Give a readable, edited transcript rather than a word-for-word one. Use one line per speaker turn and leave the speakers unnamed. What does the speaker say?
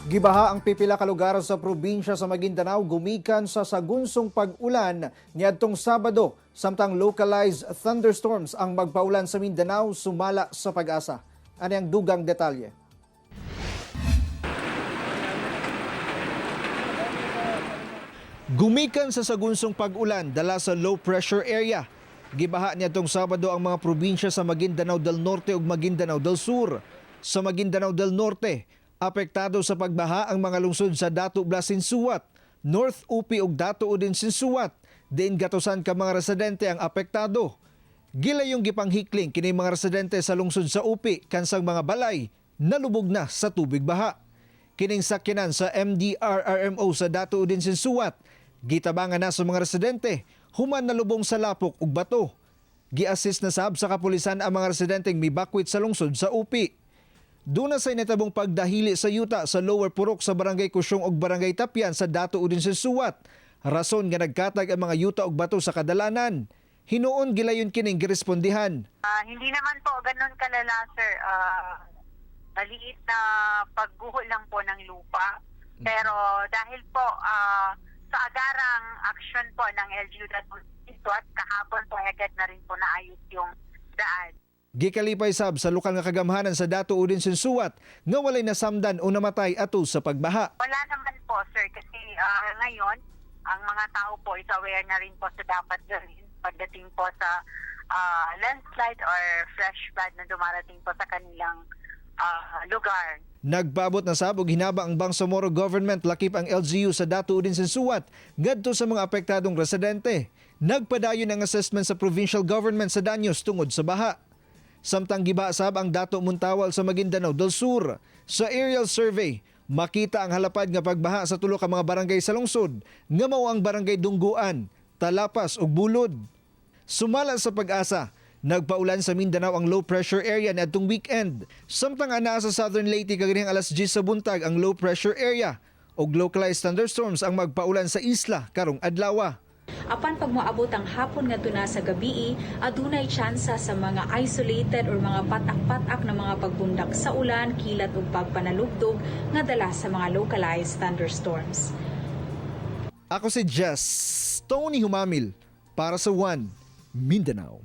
Gibaha ang pipila ka lugar sa probinsya sa Maguindanao gumikan sa sagunsong pag-ulan niadtong Sabado, samtang localized thunderstorms ang magpaulan sa Mindanao, sumala sa PAGASA. Ani ang dugang detalye. Gumikan sa sagunsong pag-ulan dala sa low pressure area, gibaha niadtong Sabado ang mga probinsya sa Maguindanao del Norte ug Maguindanao del Sur. Sa Maguindanao del Norte, apektado sa pagbaha ang mga lungsod sa Datu Blas Sinsuat, North Upi ug Datu Odin Sinsuat. Diin gatusan ka mga residente ang apektado. Gilayong gipanghikling kini mga residente sa lungsod sa Upi kansang mga balay nalubog na sa tubig baha. Kining sakyanan sa MDRRMO sa Datu Odin Sinsuat gitabangan na sa mga residente human nalubong sa lapok ug bato. Gi-assist na sab sa kapulisan ang mga residenteng mibakwit sa lungsod sa Upi. Duna say nahitabong pagdahili sa yuta sa Lower Purok sa Barangay Kusyong ug Barangay Tapyan sa Datu Odin Sinsuat. Rason nga nagkatag ang mga yuta ug bato sa kadalanan. Hinuon gilayon kining girespondihan.
Ah, hindi naman po ganun kalala, sir. Maliit na pagguho lang po ng lupa. Pero dahil po sa agarang action po ng LGU at kahapon po ay agad na rin po naayos yung daan.
Gikalipay sab sa lokal nga kagamhanan sa Datu Odin Sinsuat nga walay nasamdan o namatay ato sa pagbaha.
Wala naman po, sir, kasi ngayon, ang mga tao po is aware na rin po sa dapat gawin pagdating po sa landslide or flash flood na dumarating po sa kanilang lugar.
Nagpaabot na sab og hinaba ang Bangsamoro Government lakip ang LGU sa Datu Odin Sinsuat ngadto sa mga apektadong residente. Nagpadayon ang assessment sa provincial government sa danyos tungod sa baha. Samtang giba sab ang Datu Montawal sa Maguindanao del Sur. Sa aerial survey, makita ang halapad nga pagbaha sa tulo ka mga barangay sa lungsod nga mao ang Barangay Dungguan, Talapas ug Bulod. Sumala sa PAGASA, nagpaulan sa Mindanao ang low pressure area niadtong weekend. Samtang anaa sa Southern Leyte kaganihang alas 10 sa buntag ang low pressure area ug localized thunderstorms ang magpaulan sa isla karong adlaw.
Apan pag moabot ang hapon ngadto na sa gabii, adunay tsansa sa mga isolated or mga patak-patak na mga pagbundak sa ulan, kilat ug pagpanalugdog nga dala sa mga localized thunderstorms.
Ako si Jess Tony Humamil para sa One Mindanao.